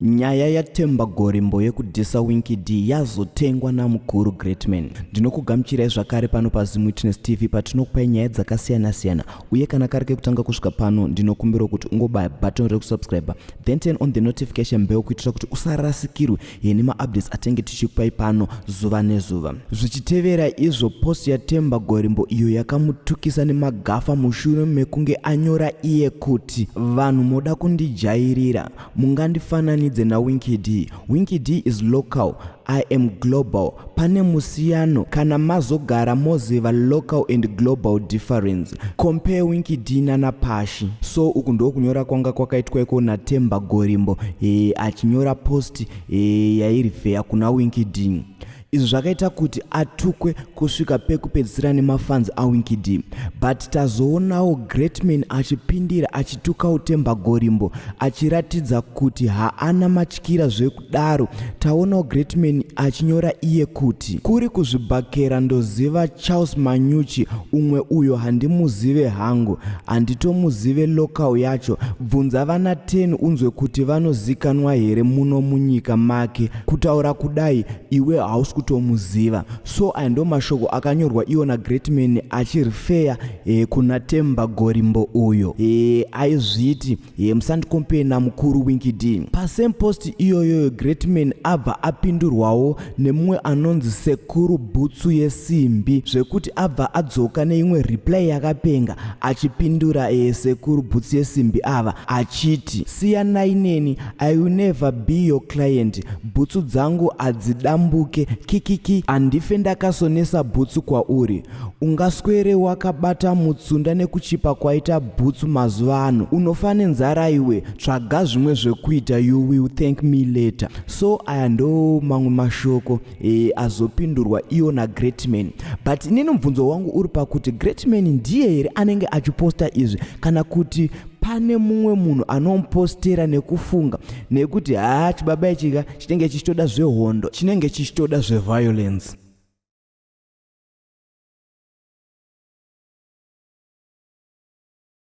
Nyaya yaThemba Gorimbo yekudhisa Winky D yazotengwa namukuru Greatman. Ndinokugamuchirai zvakare pano paZim Witness TV patinokupai nyaya dzakasiyana-siyana uye kana kari kekutanga kusvika pano ndinokumbirawo kuti ungobaya button rekusubscribe then turn on the notification bell kuitira kuti usarasikirwe nemaupdates atenge tichikupai pano zuva nezuva. Zvichitevera izvo post yaThemba Gorimbo iyo yakamutukisa nemagafa mushure mekunge anyora iye kuti vanhu moda kundijairira Mungandifananidze naWinky D. Winky D is local, I am global. Pane musiyano kana mazogara moziva local and global difference. Compare Winky D nana Pashi. So uku ndokunyora kwanga kwakaitwa iko naThemba Gorimbo eh, achinyora post eh, yairifeya kuna Winky D. Izvi zvakaita kuti atukwe kusvika pekupedzisira nemafans aWinky D. But tazoonawo Greatman achipindira achitukawo Themba Gorimbo achiratidza kuti haana matyira zvekudaro. Taonawo Greatman achinyora iye kuti kuri kuzvibhakera ndoziva Charles Manyuchi umwe uyo handimuzive hangu handitomuzive local yacho bvunza vana 10 unzwe kuti vanozikanwa here muno munyika make kutaura kudai iwe hausi kutomuziva so aya ndo mashoko akanyorwa iwo nagreatman achirifeya e, kuna temba gorimbo uyo e, aizviti e, musandikompe namukuru winky d pasame post iyoyoyo greatman abva apindurwawo nemumwe anonzi sekuru bhutsu yesimbi zvekuti abva adzoka neimwe reply yakapenga achipindura e, sekuru bhutsu yesimbi ava achiti siyanai neni I will never be your client bhutsu dzangu hadzidambuke kikiki handife ndakasonesa bhutsu kwauri ungaswere wakabata mutsunda nekuchipa kwaita bhutsu mazuva ano unofa nenzara iwe tsvaga zvimwe zvekuita you will thank me later so aya ndo mamwe mashoko e, azopindurwa iyo nagreatman but inini mubvunzo wangu uri pakuti greatman ndiye here anenge achiposta izvi kana kuti pane mumwe munhu anomupostera nekufunga nekuti haa chibaba ichika chinenge chichitoda zvehondo chinenge chichitoda zveviolence.